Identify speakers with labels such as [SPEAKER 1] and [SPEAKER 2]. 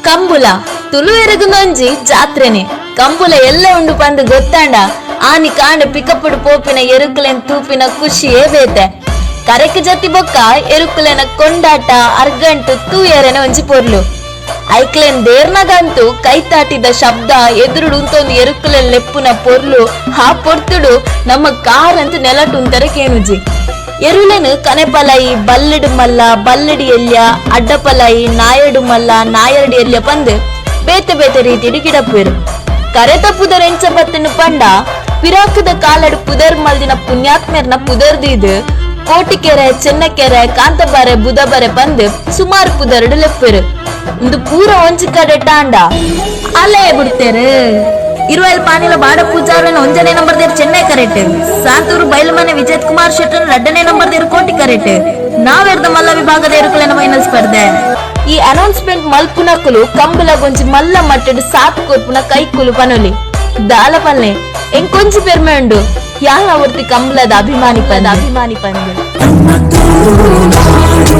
[SPEAKER 1] ಕಂಬುಲ ತುಳುವೆರೆಗುಂದೊಂಜಿ ಜಾತ್ರೆನೆ. ಕಂಬುಲ ಎಲ್ಲ ಉಂಡು ಪಂದ್ ಗೊತ್ತಾಂಡ ಆನಿ ಕಾಂಡೆ ಪಿಕಪ್ಪುಡು ಪೋಪಿನ ಎರುಕುಲೆನ್ ತೂಪಿನ ಖುಷಿಯೇ ಬೇತೆ. ಕರೆಕ್ ಜತಿ ಬೊಕ್ಕ ಎರುಕುಲೆನ ಕೊಂಡಾಟ ಅರ್ಗಂಟು ತೂಯರೆನ ಒಂಜಿ ಪೊರ್ಲು. ಐಕ್ಲೆನ್ ದೇರ್ನಗಂತೂ ಕೈತಾಟಿದ ಶಬ್ದ, ಎದುರುಡು ಉಂತೊಂದು ಎರುಕುಲೆನ್ ಲೆಪ್ಪುನ ಪೊರ್ಲು, ಆ ಪೊರ್ತುಡು ನಮ್ಮ ಕಾರಂತೂ ನೆಲಟುಂತರೆ ಕೇನುಜಿ. ಎರುಲೆನ್ ಕನೆಪಲೈ, ಬಲ್ಲಡು ಮಲ್ಲ, ಬಲ್ಲಡಿ ಎಲ್ಯ, ಅಡ್ಡಪಲೈ, ನಾಯಡು ಮಲ್ಲ, ನಾಯರಡಿ ಎಲ್ಯ ಪಂದ್ ಬೇತೆ ಬೇತೆ ರೀತಿಡ್ ಗಿಡಪುವೆರ್. ಕರೆತ ಪುದರ್ ಎಂಚ ಬತ್ತುಂಡು ಪಂಡ, ಪಿರಾಕದ ಕಾಲಡ್ ಪುದರ್ ಮಲ್ದಿನ ಪುಣ್ಯಾತ್ಮೆರ್ನ ಪುದರ್ ದೀದ್ ಕೋಟಿಕೆರೆ, ಚೆನ್ನಕೆರೆ, ಕಾಂತಬಾರೆ, ಬುದಬರೆ ಪಂದ್ ಸುಮಾರು ಪುದರ್ಡ್ ಲೆಪ್ಪುವೆರ್. ಉಂದು ಪೂರ ಒಂಜಿ ಕಡೆಟಾಂಡ ಅಲೆ ಬುಡ್ತೆರ್. ಇರುವೈಲ್ ಪಾನಿಲ ಬಾಡ ಪೂಜಾರ್ಲೆನ ಒಂಜನೇ number there Chennai correct, Santhur Bailumane Vijay Kumar Shettar ರಡ್ಡನೇ ನಂಬರ್ there ಕೋಟಿ ಕರೆಕ್ಟ್, ನಾವೆರ್ದ ಮಲ್ಲ ವಿಭಾಗದ ಎರುಕುಲೆನ ಫೈನಲ್ ಸ್ಪರ್ಧೆ. ಈ ಅನೌನ್ಸ್ಮೆಂಟ್ ಮಲ್ಪುನಕುಲು ಕಂಬುಲಗೊಂಜಿ ಮಲ್ಲ ಮಟ್ಟಡ್ ಸಾಥ್ ಕೊರ್ಪುನ ಕೈಕುಲು ಪನೊಲಿ. ದಾಲ ಪಲ್ಲೆ, ಎಂಕೊಂಜಿ ಪೆರ್ಮೆ ಉಂಡು, ಯಾನ್ ಒರ್ತಿ ಕಂಬುಲದ ಅಭಿಮಾನಿ ಪಂದ್, ಅಭಿಮಾನಿ ಪಂದ್.
[SPEAKER 2] ನಮ್ಮ ತುಳುನಾಡು.